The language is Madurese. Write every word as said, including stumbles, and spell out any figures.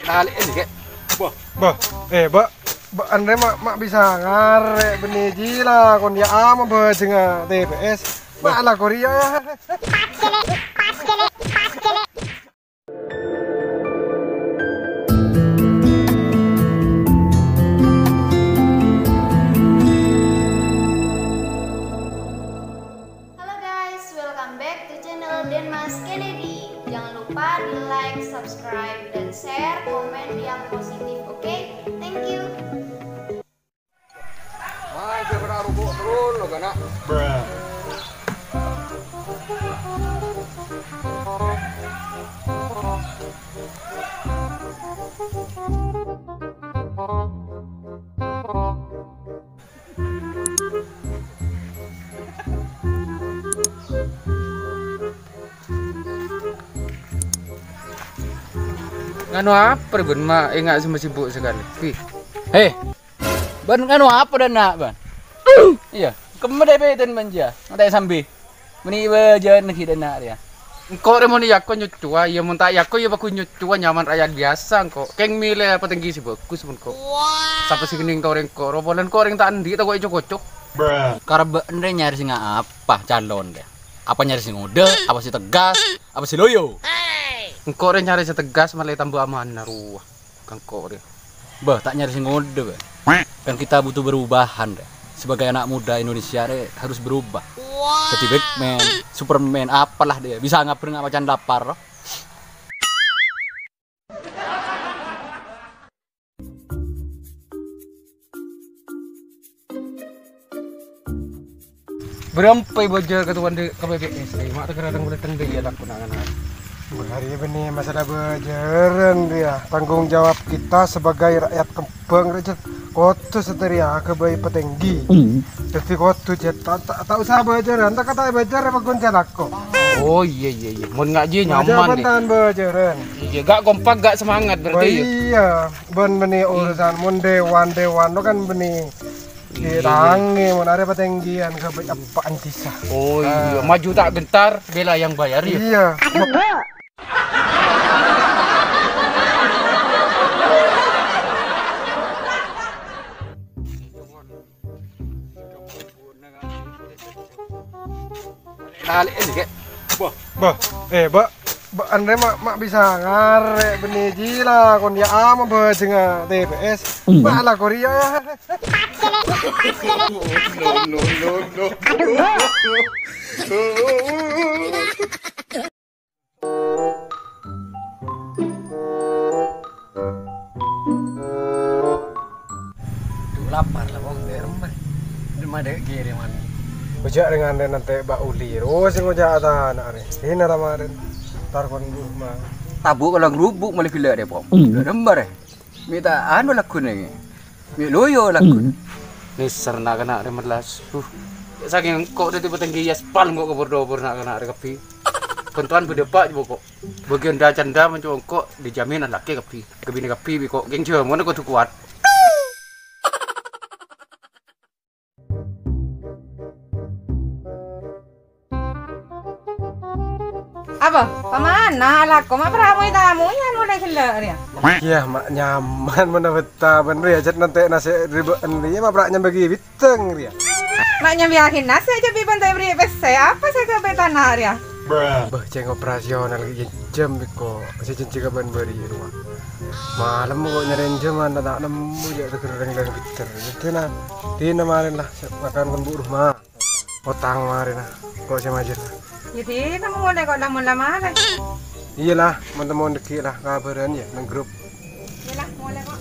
Talè'è, Kè. Bâh. Bâh, eh, Bâ', Bâ' Andre ma', ma' bisa ngarè' bânnè jiyâ la, kon yâ ama bâjângnga T P S. Ma' la korèya, yâ. Halo guys, welcome back to channel Denmas Kennedy. Jangan lupa di like, subscribe, dan share, komen yang positif, oke? Thank you. Wah, siapa nak rokok terus lo, kana? Nganu apa, Bun? Ma-, enga' sè masibuk sakalè. Pi. He. Bun, nganu apa dâ' enna', Bun? Iyâ, kemma dâ' bâdân manja. Ngatè sambi. Mènè bâjâna ghi' dâ' enna' rèya. Engko' rè mon èako nyocowa, iyâ mon ta' èako iyâ bhâghus nyocowa, nyaman rakyat biyasa engko'. Kèng mèlè patèngghi sè bhâghus mon engko'. Sapa sè kennèng ka orèng engko' ro, polana engko' orèng ta' andi' tako' èco-koco. Karep bâ'na rè nyarè sè nga-, apa calon rè? Apa nyarè sè ngodâ, apa sè tegas, apa sè loyo? Engko' rè nyarè sè tegas, malè tamba amanah rowa. Ka engko' rè. Bâh, ta' nyarè sè ngodâ, bâh. Kan kita butuh perubahan, rè. Sebagai anak muda Indonesia, rè, harus berubah. Jadi Batman, Superman, apalah dia. Bisa ngabreng macan lapar, loh. Bârâmpa bâjâr ka tuan di-, ka B P S, eh, ma' ta' kèra tang bulâ tendhâ iyâ lakona ngana. Bâh, arèya bânnè masalah bâjârân rèya, tanggung jawab kita sebagai rakyat kembhâng rèya, Jhât, kodhu satèya aghâbây patèngghi. Dhâddhi kodhu, Jhât, ta', ta', ta' osa bâjârân, ta' kata bâjâr apa ghun jalako. Oh, iyâ, iyâ, iyâ. Mon ngajhi nyaman, deh. Bân bâjârân. Iyâ, gak kompak, gak semangat berarti, ya? Oh, iyâ. Bân bânnè urusan mon dewan-dewan lo kan bânnè. Iyâ, iyâ. Ditangè, mon arè patèngghiân ka bâ-, eppa'na dhisa. Oh, iyâ. Ah. Maju tak gentar, bela yang bayar, ya? Iyâ. Talè'è, Kè. Bâh. Bâh, eh, Bâ', Bâ' Andre ma', ma' bisa ngarè' bânnè jiyâ la, kon yâ ama bâjângnga T P S. Ma' la korèya, yâ. No, no, no, no. Duh, lapar la, Bong, dâ' remma. Dâ' madâ' kiriman. Ojhâ' rèng-ngarèng nantè Bâ' Uli, ro sè ngojhâ' tana rè. Dinna la marèn. Tar kon bu ma. Tabu' kala ngrubuk malè ghellâ' rè, Bong. Dâ' remma rè. Mè' ta' anu lagghuna, mè' loyo lagghuna. Nèser na'-kana' rè mellas. Uh. Sakèng engko' dhâddhi patèngghi aspal engko' ka bor-dâbor na'-kana' rè kabbhi. Bhântowan bâdâ pa' jâ' poko'. Bâgiyân dâ-candâ mon co-, engko' dijamin alakè kabbhi. Kabinè kabbhi bi' ko' kèng jâmona kodhu kowat. Apa? Pamana alako ma' paramoy tamoy yâ molè ghellâ' rèya? Iyâ, ma' nyaman mon abetta bân rèya, jhât nantè nasè' ribâ'ân rèya, ma' pra' nyambâgi bhiteng rèya. Ma' nyambâgi nasè' jhâ' bi' bân ta' èberri' pèssè, apa sè kabetana rèya? Bâh, cèng operasional ghi' jhâm bi' ko', sè jhânjhi ka bân bâri' rowa. Malem ko' nyarè jhâman, ta' nemmo jhâ' tèghâr rèng-rèng bhiteng. Dinna, dinna marèn la, sè makan kon bu' roma. Otang marèna, ko' sè majâr. Yâ, dinna molè ko' lamon la marè. Iyâ la, mon-, mon dhâggi' la, kabhârân yâ, neng grup. Iyâ la, molè ko'.